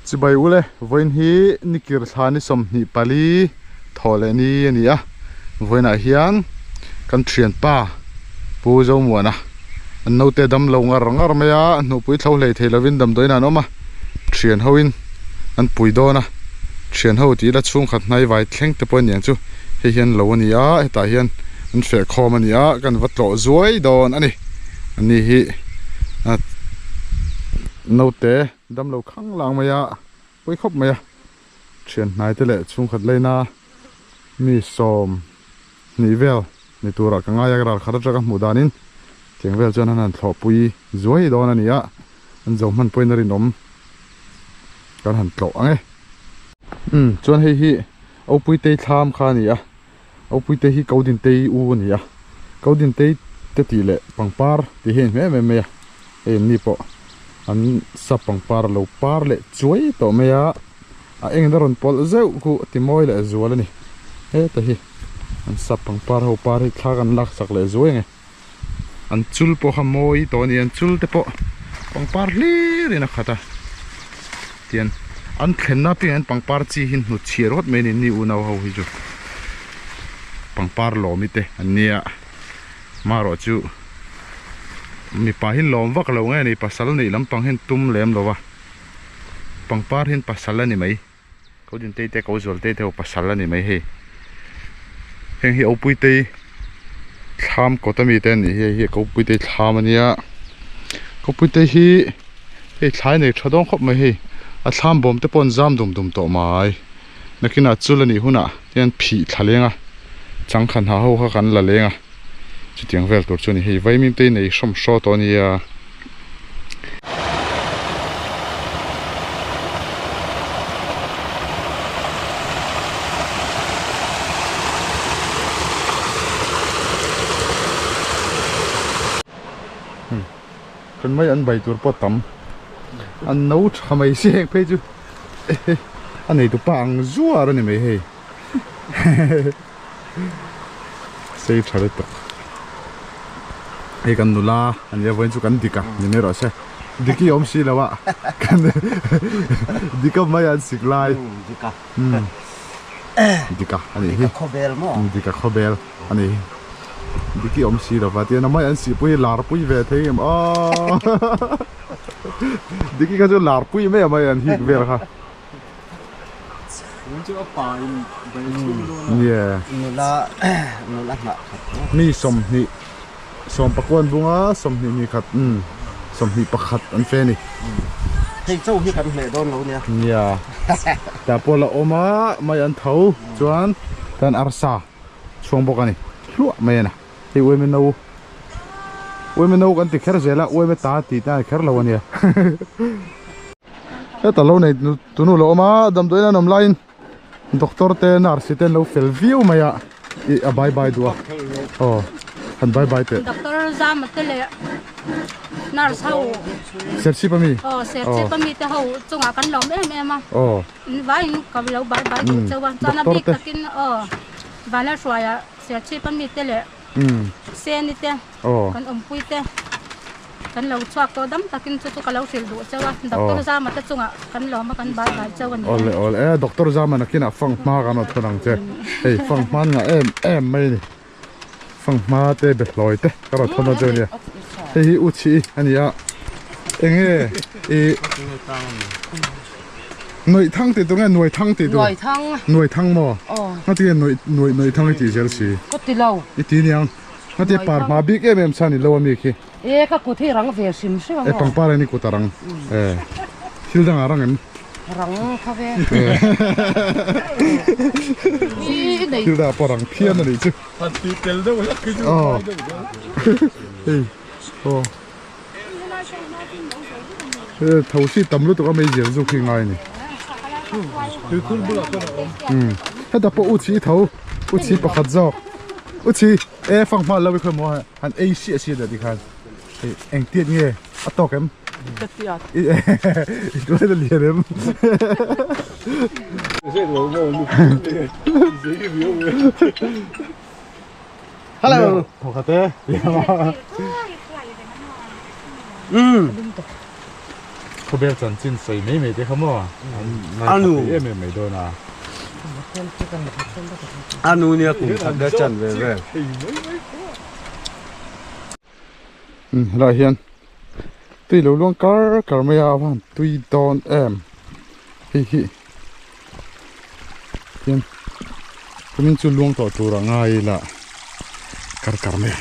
Chibai ule, vawiin hi nikir thla ni 24 thawh leh ni a ni a, vawiinah hian kan thianpa Pu Zomuana an naute dam lo ngar ngar mai a, a hnuhpui thlo hlei thei lovin damdawiin an awm a, thian hoin an pui dawn a, thian ho tih ila chhungkhat hnai vai thleng te pawh a niang chu hei hian lo a ni a, hetah hian an feh khawm a ni a, kan va tlawh zuai dawn a ni, ani hi naute. Damlo khang lang mai a, pawi khawp mai a, thian hnai te leh chhungkhat laina mi 20 vel ni turah ka ngai a, ral khat atanga hmuh danin tiang vel chuan an han thlawhpui zuai dawn a ni a, an zo hman pawhin a rinawm kan han tlawh ang e. Umm chuan hei hi Opuitei thlam kha a ni a, Opuitei hi Kodintei u a ni a, Kodintei te tih leh pangpar tih hi a inhmeh em em mai a, hei an ni pawh an sap pangpar a lo par leh chuai tawh mai a, a engin a rawn pawlh zeuh khu ti mawi leh zual a ni, heta hi an sap pangpar ho par hi thla kan lak sak leh zuai ang e, an chul pawh kha mawi tawh a ni, an chul te pawh pangpar hlir in a khat a, tian an thlenna apiangah hian pangpar chi hi hnut chhiah rawt mai a ni, ni unau ho hi chu pangpar lawmi te an nia. Marawh chu mipa hi lawm vak lo nge ni pasal neih lampang hian tum lem lo va, pangpar hian pasal a ni mai, ko Dintei te ko Zualtei te ho pasal a ni mai hei, heng hi Opuitei thlam kawt ami te a nih hi hei hi Kopuitei thlam a nia, Kopuitei hi hei thlai nei tha dawn khawp mai hei, a thlam bawm te pawh an zam dum dum tawh mai. Nakinah chul a nih hunah hian phih thla leng a, changkhan ha ho kha kan la leng a, chutiang vel tur chu a ni. Hei vaimim te hi nei hrawm hraw tawh a nia. Kan mai an bai tur pawh tam an no tha mai si heng phei chu a nei tu pa ang zuar a ni mai hei sei tha lutuk hei kan nula a nia vawiin chu kan dik a ni mai rawh se diki awm si lo a kan dika mai an sik lai dika a nih hi dika khawbel. A ni Diki awm si lova tian a mai an sihpui hi lar pui ve thei em aw Diki kha chu lar pui mai a mai an hik vel kha Yeah nula nula hnah khat mi 20 sawmpakuan bunga 20 ni khat 21 an fe ni hei chauh hi kan hmeh dawn lo nia nia tah pawh la awm a mai an tho chuan tan arsa chhuang bawk a ni hluah mai a ni hei uaime no uaime no kan ti kher zel a uaime ta tih te a ni kher lo a nia heta lo nei tunu lo awm a damdawiin an awm laiin doctor te nurse te an lo fel viau mai a ih a bye bye duh a aw han bye bye teh doctor zama te leh nurse ho serchhip ami aw serchhip ami te ho chungah kan lawm em em a aw Vaiin ka lo bai bai duh chauh a, chuan a bik takin aw Vanlalhruaia Serchhip a mite leh Seni te kan awmpui te kan lo chhuak tawh dam takin chu chu ka lo hrilh duh chauh a, Doctor Zama te chungah kan lawm a kan bai bai chauh a ni. Awle awle e Doctor Zama nakinah fang hma kan rawn thawn ang che, hei fang hma an ngah em em mai a ni, fang hma te behlawi te ka rawn thawn dawn chauh a nia, hei hi u chhi a ni a, enge ih. Nuih thang tih tur nge nuai thang tih tur? Nuai thang. Nuai thang maw? Aw. Nga tinge nuih nuih nuih thang i tih zel si? Ka ti lo. I ti niang. Nga tinge par hma bik em em chhan i lo ami khi? E ka kut hi rang ve hrim hrim a maw? E pangpar in i kut a rang. E thil dang a rang em? Rang kha ve. Thil dang ah pawh rang phian a nih chu. Han tih tel deuh hlek khi chu a deuh deuh. Hei aw. Tho si tam lutuk a mei zel zuk hi ngai a ni. Heta pawh u chhi tho u chhi pakhat zawk u chhi e fang hma lo i khawi maw han ei siah siah dah tikhan hei engtiat nge a tawk em i tuai na lian em Hello. Thawkhat e. Khawbel chanchin sawi mai mai te kha maw an ngaithla thei em em mai dawn a. A nu nia kum khat la chan ve vel. Umm helaiah hian tui lo luang kar kar mai a a van tui dawn em hei hi hian kumin chu luang tawh tur a ngai ila kar kar mai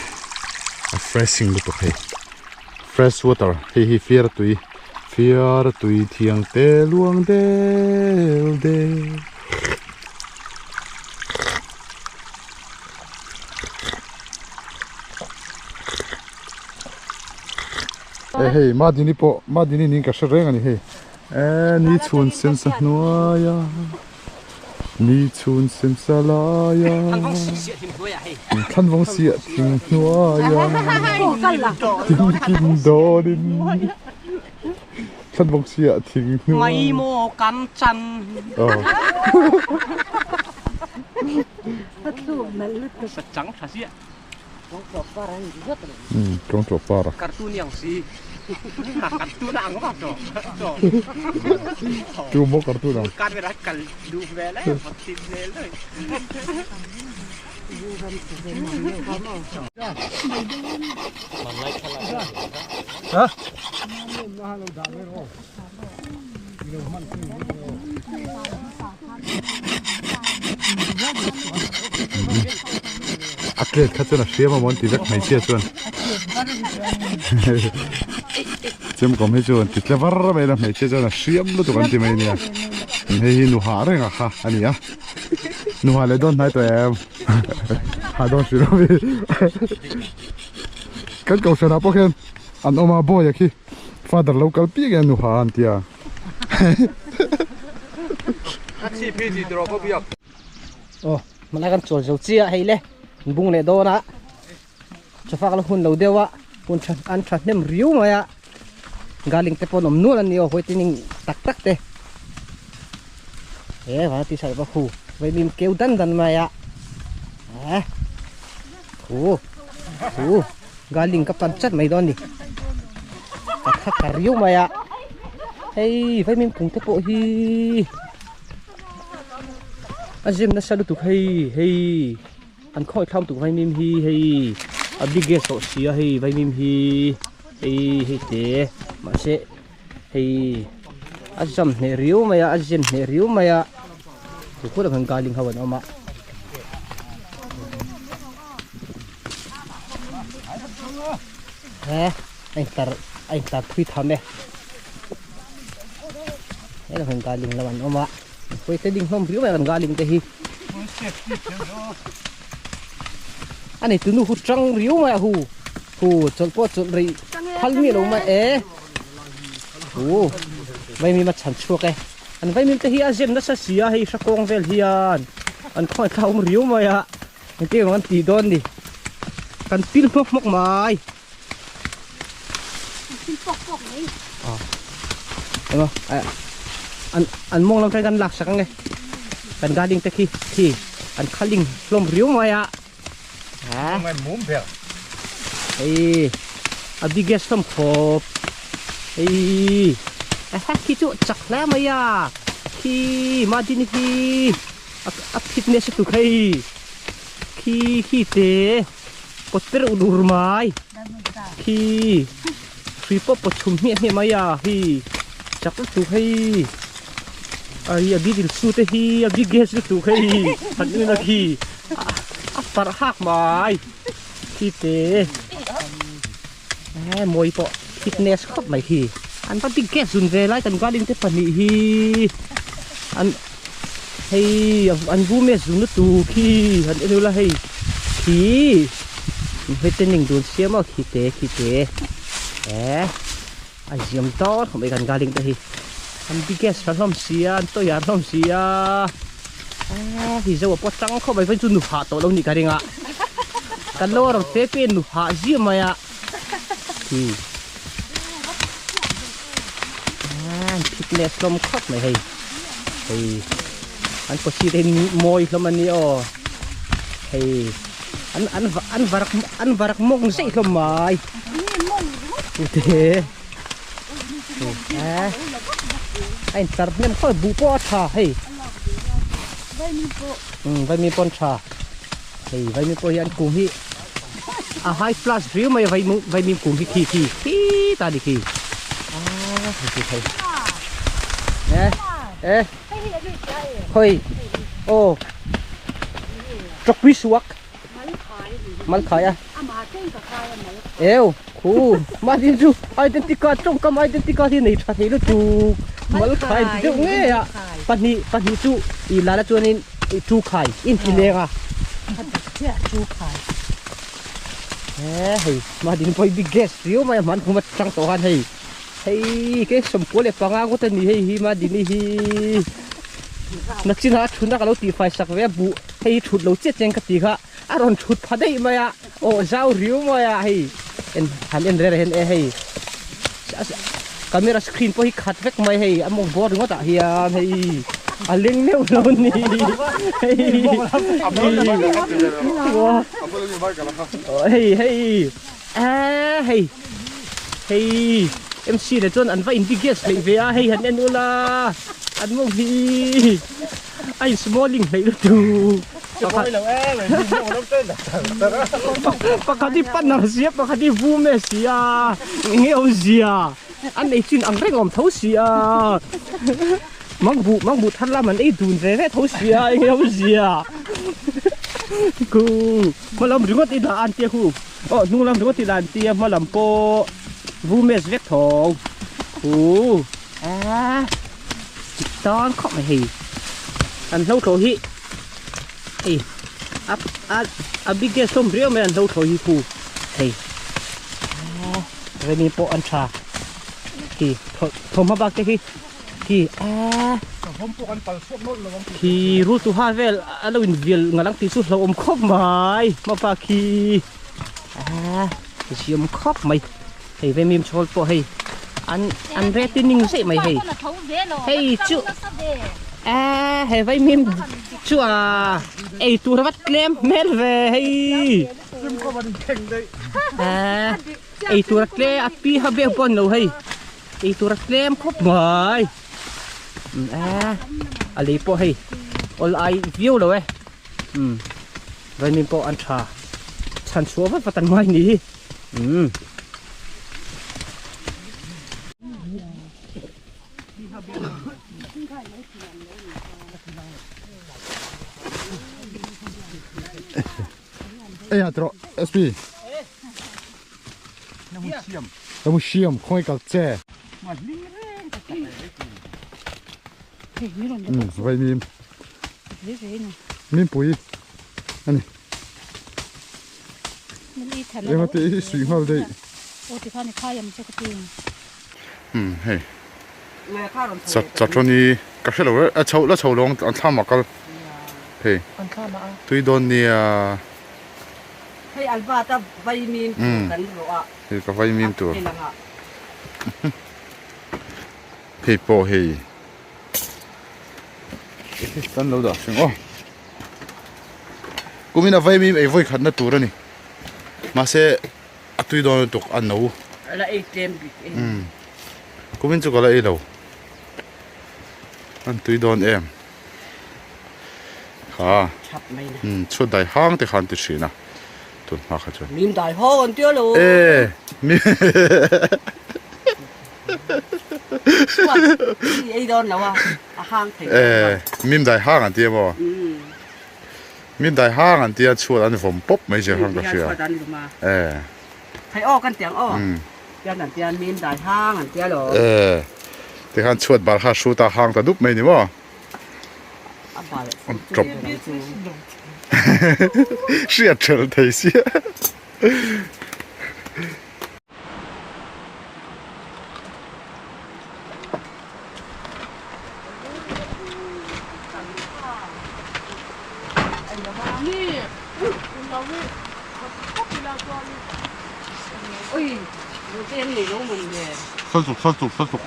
a freshing lutuk hei. Fresh water hei hi fiara tui fiara tui thiang te luang del del. E hei Madini pawh Madini niin ka hre reng a ni hei e ni chhun sen sa hnuaia. Ni chhun sen sa laia Thlanvawng siah thing hnuaia Tinkim dawnin Thlanvawng siah thing hnuaia Mai maw kan chan Sachang tha ziah Tawngtaw par a. Cartoon ang si. Cartoon ang ma to. Tu maw cartoon ang. Kan vera kal duh vel e tin vel e. Ha? A plate kha chuan a hriam a maw an ti vek hmeichhia chuan chem kawm hi chu an ti tle var mai a hmeichhia chuan a hriam lutuk an ti mai ania hei hi nuha reng a kha a ni a nuha leh dawn hnai tawh em ha dawn hrih lo mi kan kohhran ah pawh khian an awm a bawi a khi father lo kal piak e nuha an ti a. Aw hmanah kan chawl zo chiah hei le bung leh dawn a chawfak la hun lo deuh a hun tha an tha hnem riau mai a garlic te pawh an awm nual a ni aw whitening tak tak te he vana t-shirt va hu vaimim keu dan dan mai a eh hu hu Garlic ka pan chat mai dawn ni ka thak ta riau mai a hei vaimim kung te pawh hi a zem nasa lutuk hei hei an khawi thlam tuk vaimim hi hei a biggest tawh si a hei vaimim hi hei hei te mahse hei a zam hneh riau mai a a zem hneh riau mai a tukhulah khan garlic ho an awm a. He a intlar a intlar thui tham e he kan garlic lo an awm a pawisa te ding hlawm riau mai kan garlic te hi a nei tunu hu tang riau mai a hu hu chawlh pawh chawlh rei phal miah lo mai e hu vaimim a chhan chhuak e an vaimim te hi a zem nasa si a hei hra kawng vel hian an khawngaih thlak awm riau mai a. Engtin emaw kan tih dawn ni. Kan pil hmawk hmawk mai. Kan pil pawk pawk mai. Aw. Emaw an an mawng lam atangin kan lak sak ang e. Kan garden te khi khi an khaling hlawm riau mai a. Ha. Mum ber. Hei a biggest hlawm khawp. Hei a khi chu chak hle mai a. Khi Madini hi. A fitness lutuk hei khi khi te pawt per ur ur mai khi hrui pawh pawt chhum hmiah hmiah mai a hi chak lutuk hei ai a bidil su te hi a biggest lutuk hei han en a khi a parh hak mai khi te e mawi pawh fitness khawp mai khi an va biggest zun ve lai kan garden te pahnih hi an hei an vu me zun lutuk khi han en ula hei khi hei te ning dun siam a khi te khi te e a ziam dawn khawp mai kan garden te hi an biggest tha hlawm sia an tawih har hlawm sia e hi zo a pawh tang khawp mai vawiin chu nu hah tawh lo nih ka ring a. Kan lo rawng te pen nu hah ziah mai a hi an fitness hlawm khawp mai hei hei an pawsi te hi mawi hlawm a ni aw hei an an an varak an varak mawng zeih hlawm mai te. A intlar hnem khawi buh pawh a tha hei vaimim pawh an tha hei vaimim pawh hi an kung hi a high class riau mai a vaimim kung hi khi khi khita a ni khi aaa hei chu hei eh eh khawi aw tawkpui suak mal khai a eu khu mahni chu identity card tawngkam identity card hi nei tha thei lutuk mal khai an ti deuh ngei a pahnih pahnih chu ih lala chuanin ih chu khai in ti leng a he hei mahni pawh hi big gas riau mai a hman kum atang tawh khan hei hei ke sawmkua leh panga ngawt a ni hei hi mahni hi nachinah a thutna ka lo tihfai sak ve a buh hei hi thut lo chiah chiang ka ti kha a rawn thut pha daih mai a aw zau riau mai a hei en han en reng hian e hei camera screen pawh hi khat vek mai hei a mawng bawr ringawt ah hian hei a leng meuh lo a ni hei hei hei eee hei hei MC leh chuan an va in biggest hleih ve a hei han en ula an mawng hi a in smalling hleih lutuk. Pakhat hi panar sia pakhat hi vum e sia enge awm zia an ei chin ang reng awm tho sia mangbuh mangbuh thar lam an ei dun ve ve tho sia enge awm zia khu hmalam ringawt i dah an tia khu aw hnung lam ringawt i dah an tia hmalam pawh vum e vek tho khu a tan khawp mai hei an hlo thlawh hi. Hei a a a biggest hlawm riau mai an hlo thawi hi khu hei remi pawh an tha khi thawmhnaw bak te khi khi a khi rul tu ha vel a lo in vial ngal ang tih chu hlauhawm khawp mai hmapa khi a ziam khawp mai hei vemim chhawl pawh hei an an retining zeih mai hei hei chu a he vaimim chu a ei tur a va tlem hmel ve hei a ei tur a tle a pi ha bek pawh a ni lo hei ei tur a tlem khawp mai a a lei pawh hei awl ai viau lo e vaimim pawh an tha chhan chhuah vat vat an ngai ni hi. Um. Ei ha tro SP. Namu siam khoi kal che. Vai mim. Mim pui. Ani. Engah te hi suih nghal daih. Umm hei chatrawni ka hre lo e a chho la chho lo ang an thlam ah kal hei tui dawn nia hei ka vaimim tur hei pawh hei kan lo dah hring aw. Kumin a vaimim ei vawi khatna tur a ni. Mahse a tui dawn lutuk a no. La ei tlem bik e. Umm. Kumin chu ka la ei lo. An tui dawn em. Kha. Chap mai na. Umm chhuat dai hang te khan ti thin a. Tun hma kha chuan. Mim dai hawk an tia lo. E. Mi. Chuan i ei dawn lo a. A hang thei E mim dai hang an tia maw? Mim dai hang an tia chhuat an vawm pawp mai zir hang ka hria. E. Thei aw kan tiang aw. Tian an tia mim dai hang an tia lo. E. Tikhan chhuat bar kha hru ta hang ta dup mai ni maw? A bal. An tawp. Hriat ṭhelh thei sia. Saltuk saltuk saltuk.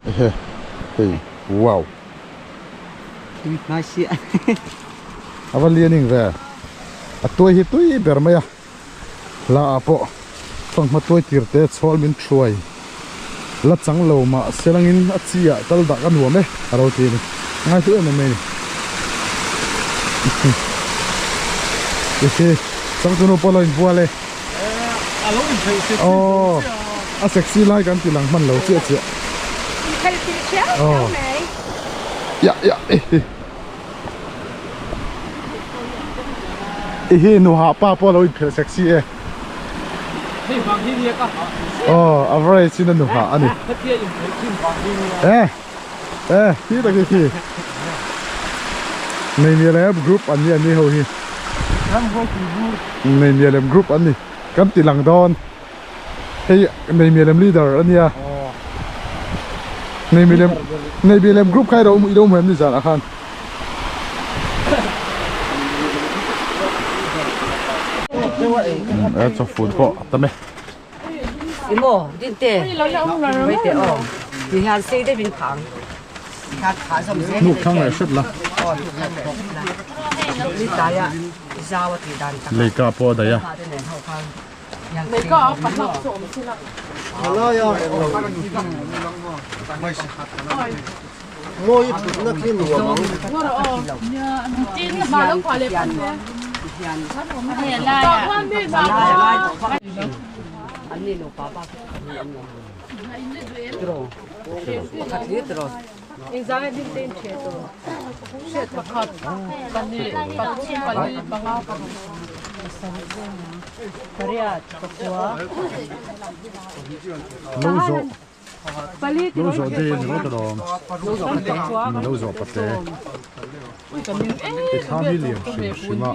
Ehe hei wow. Tui hnai sia. A va lianing ve. A tuai hi tui ber mai a. La ah pawh fanghma tuai tir te chhawl min thuai. La chang lo mah selangin a chi ah tal dah ka nuam e a ro ti a ni. Ngai hlu em em mai a ni. Ehe changtunu pawh lo inbual e. Aw a sexy lai kan ti lang hman lo chiah chiah. Aw ya ya ehe. Ehe nuha pa pawh lo inphelh sexy e. Aw a variety in a nuha a ni. Eh eh khi tak hi khi. Nei mial em group an ni an ni ho hi. Nei mial em group an ni. Kan ti lang dawn. Hei nei mial em leader a nia. Nei mial em nei mial em group kha i lo i lo hmu em ni zanah khan. E chaw fun pawh a tam e. Emaw din te mai te aw ti hian sei deuh in phang kha kha zawm zel Hnuk thlang leh hret la. Aw hnuk thlang leh hret la ni tlai a zau a tih dan tak Leika pawh a daih a. te nen ho khan Lo zawh lo zawh te ni rawt alawm lo zawh pate i thlam hi lian hrim hrim a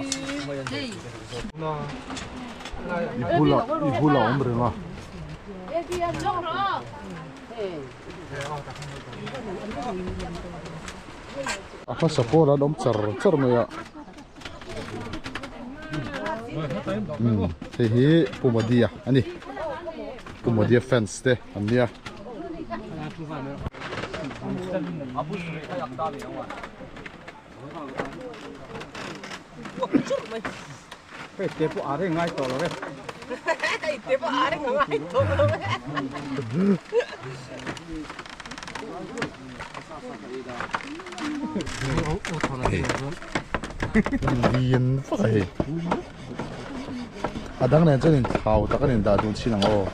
i bulah i bulah a awm reng a. A hmasa pawl an awm char char mai a umm hei hi Pu Modi-a a ni Pu Modi-a fans te an nia. Hei te pawh a reng ngai tawh lo e. Hei te pawh a reng ngai tawh lo e. Lian vak a hei. A dang nen chuan in thau tak a nin dah dun chin ang aw.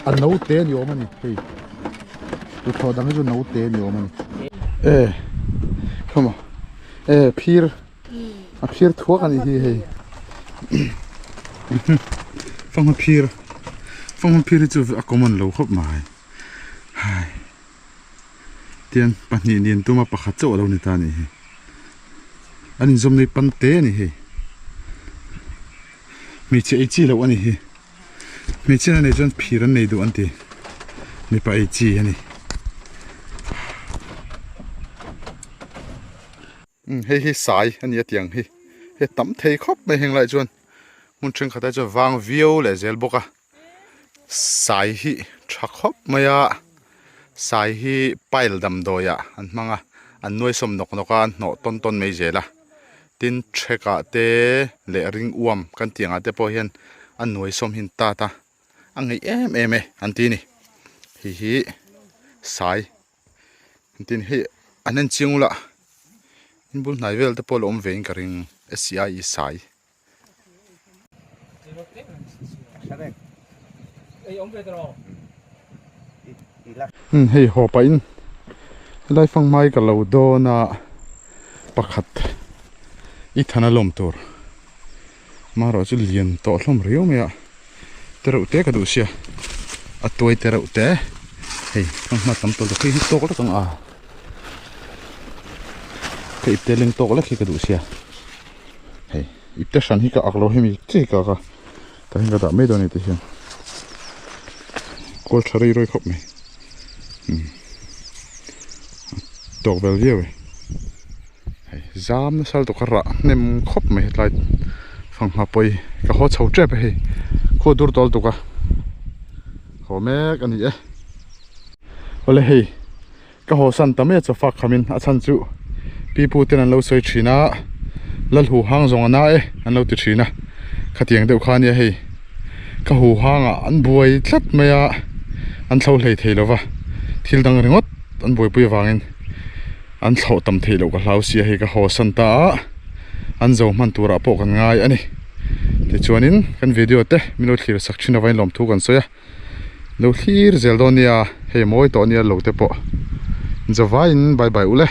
A naute ni awm a ni hei tuthlawh dang hi chu naute ni awm a ni e khawma e phir a phir thuak a nih hi hei fanghma phir fanghma phir hi chu a common lo khawp mai hai tian pahnih nen tuma pakhat chauh a lo ni ta a nih hi an inzawm nei pan te a ni hei hmeichhe ei chi loh a ni hi. Hmeichhia nei chuan phir an nei duh an ti mipa ei chi a ni. Umm hei hi sai a ni a tiang hi hei tam thei khawp mai heng lai chuan hmun thenkhat ah chuan vang viau leh zel bawk a sai hi tha khawp mai a sai hi pile damdawi ah an hmang a an nuai sawm nawk nawk a an hnawh tawn tawn mai zel a. Tin thekah te leh ring uam kan tih angah te pawh hian a nuai sawm hi an tat a, a ngeih em em e an ti a ni. Hei hi sai an ti a ni. Hei an en chiang ula in bul hnai vel te pawh la awm ve in ka ring S C I E sai. Hei haw pahin helai fang hmai ka lo dawn a pakhat i than a lawm tur marawh chu lian tawh hlawm riau mai a te reuh te ka duh sia a tuai te reuh te hei fang hma tam tawh hi tawk lek ang a ka ipte leng tawk lek hi ka duh sia hei. Ipte hran hi ka ak lo hemi chi ka ak a tah hian ka dah mai dawn a ni tih hian kawl tha rei rawi khawp mai umm tawk vel viau e hei zam nasa lutuk a rah hnem khawp mai hetlai fanghma pawh hi ka haw chho tep a hei khaw dur tawh lutuk a haw mek a ni e awle hei. Ka haw san ta mai a chawfak khamin a chhan chu pipu ten an lo sawi thin a, Lal hu hang zawng a na e an lo ti thin a, khatiang deuh kha ania hei ka hu hangah an buai tlat mai a, an thlo hlei thei lova, thil dang ringawt an buaipui avangin an thlawh tam theih loh ka hlau sia hei ka haw san ta a, an zo hman turah pawh kan ngai a ni. Tichuanin kan video te min lo thlir sak thin avangin lawmthu kan sawi a. Lo thlir zel dawn nia, hei mawi tawh nia lo te pawh. Zavaiin bye bye u le.